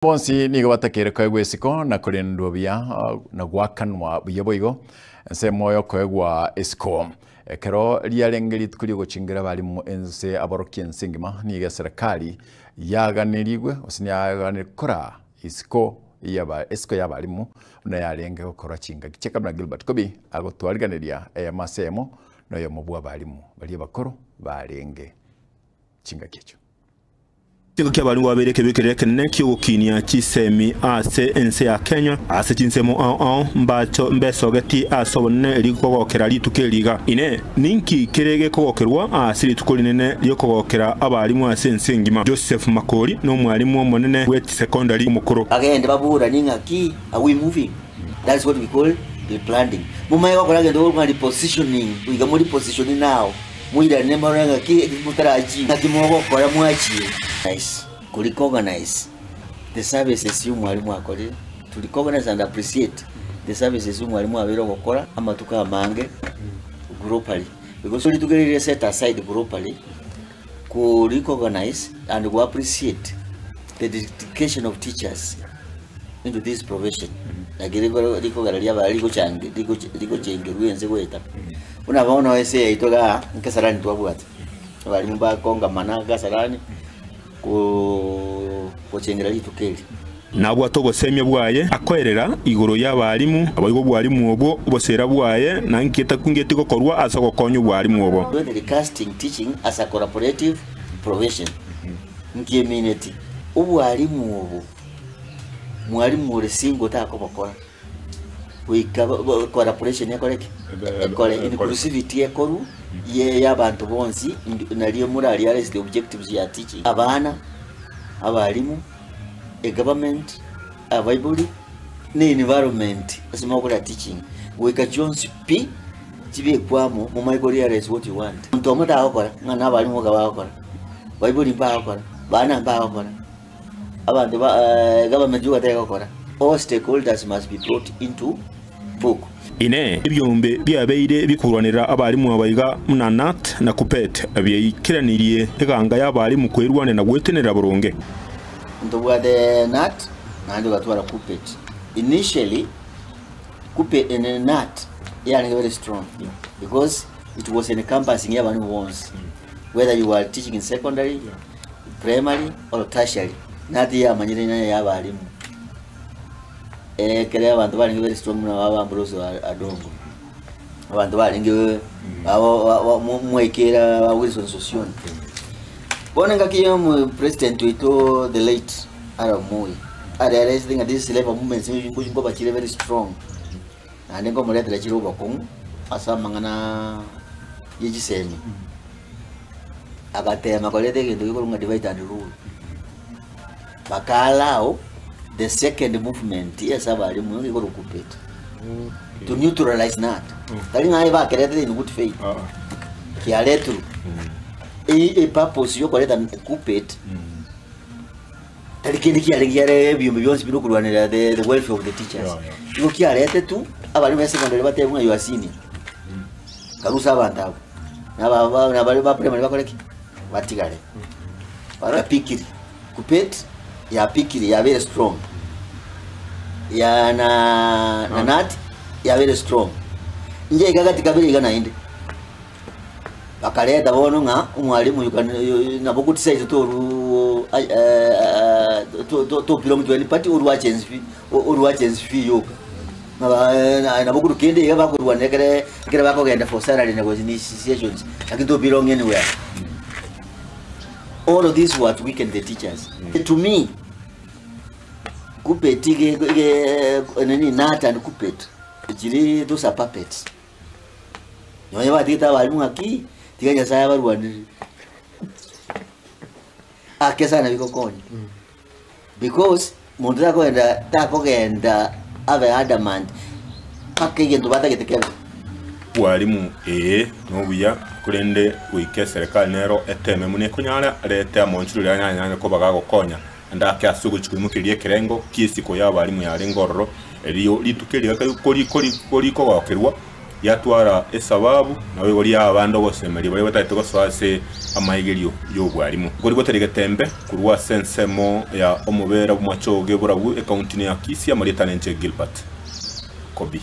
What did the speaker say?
Bonsi nigo batakeire koegwa esiko na korendwa buya na goakanwa buya boigo ensemo y'okoegwa esiko. Ekero riarenge rituko ri'ogochingera abarimu ense aborokia ense engima nigo eserekari yaganerigwe gose yaganerie kora isiko y'aba esiko y'abarimu buna yarenge gokorwa chingaki chia kabere na Gilbert Kobi agotwariganeria eyemo ase eyemo na oyomo bw'abarimu baria abakoro barenge chingaki echio. Nigo kiabarigwe babeire ekebibe keria ekenene ki'ogokinia chisemi ase ense ya Kenya, ase chinsemo ao ao mbacho mbesogeti ase obonene rikogokera rituko eri iga. Inee! Ninki kere gekogokerwa ase rituko rinene ri'okogokera abarimu ase ense engima? Joseph Makori nomwarimu omonene bw'echisekondari omokoro. Bagende baburanie ng'aki, are we moving? That's what we call rebranding. Momanye gokora egento gekorokwa ng'a repositioning, goika mo repositioni now. Moirane morore ng'aki motarachie, ng'aki mogokora mwachie. Nice ko recognize the services omwalimu akorire, to recognize and appreciate the services omwalimu abeire ogokora amatuko amange globally, because rituko eri rire set aside globally ko recognize and go appreciate the dedication of teachers into this profession. Naki rikoro rikogera riaba rigochange rigoche rigochengerwa ense goeta. Buna bono ense yaito igaa, nkesarani twabwate, abalimu bakongamana kasarani koo gochengera rituko eri. Nabwate obosemia bwaye akoerera igoro y'abalimu, naboigo obwalimu obwo obosera bwaye, na nki etakungeti gokorwa ase ogokonya obwalimu obo. When recasting teaching as a collaborative profession, nki emineti obwalimu obo mwalimu ore single takobokora. Goika collaboration ekore ki? Ekore inclusivity ekorwe ye y'abanto bonsi nario mora realize the objectives ya teaching. Abana, abalimu, egovernment, abaibori na environment ase mogokora teaching goika chionsi pi chibekwe amo momanye ko realize what you want. Omonto omo tagokora ng'a na abalimu boka bagokora, baibori mbagokora, bana mbagokora. Abanto ba government nigo bategokora, all stakeholders must be brought into book. Inee! Ebiombe biabeire bikorwanera abalimu aba iga buna Nat na Kupet biaikeranirie eganga y'abalimu kwerwania na gwetenenera boronge? Ntobwate Nat naende togatwara Kupet. Initially Kupet Nat yarenge very strong because it was encompassing y'abalimu bonsi whether you are teaching in secondary, primary or tertiary nati yamanyire ng'a y'abalimu ekere abanto barenge very strong buna baba Ambrose Adongo abanto barenge mwaikera ba Wilson Sossion bono engaki ya omo president oito the late Arap Moi arealized ng'a this labour movement nkoba chire very strong naende nkomoretera chire obokong'u ase amang'ana ye chisemi. Agatema koreta egento gekorwa ng'a divide and rule. Baka allow the second movement ase abalimu ekorwa kuppet to neutralize that. Tari ng'a aye bakeretire in good faith, kiaretirwe. E purpose yokoreta kuppet tari kende kiarenge kiare ebiombe bionsi bire okorwanera the the welfare of the teachers. Igo kiaretetwe abalimu ba secondary batebwe ng'a you are senior. Karusia abanto abwo, na aba aba na baria ba primary bakore ki? Batigare. Yapikiri, Kuppet yapikiri yabeire strong, ya na na Nat yabeire strong. Inche iga gati kabere iga naende, bakareta bono ng'a omwalimu you can nabo ogodecide toru to to to belong to any party orue agency fee orue agency fee yoka. Aye nabo korwa kende iga bakorwana ekere ekere bakogenda for salary negotiations lakini to belong anywhere. All of these were to weaken the teachers. To me, Kuppet ige ige nini Nat and Kuppet chiri those are puppets. Nonye batigete abalimu ng'aki tiga Nyasaye abarwanere. Ake sana bigokonya. Because monto takogenda takogenda abe adamant mpaka egento batagete kebe. Bwarimu, ee, nobuya, korende goika eserekari nero eteme buna ekonyara, arete amonchoreri aya anyare koba gagokonya, naende ake ase ogochia koimokereria ekerengo ki'esiko y'abarimu yarenge ororo, erio rituko eri gaka kori kori korikogokerwa. Riatwara esababu, naboigo riaa abande ogosemeria baria batagete gosoa ase amaegerio y'obwarimu. Nkorigwete rigetembe korwa ase ensemo ya omobera bw'amachoge borabu ekaunti ya Kisii, amarieta nenche Gilbert Kobi.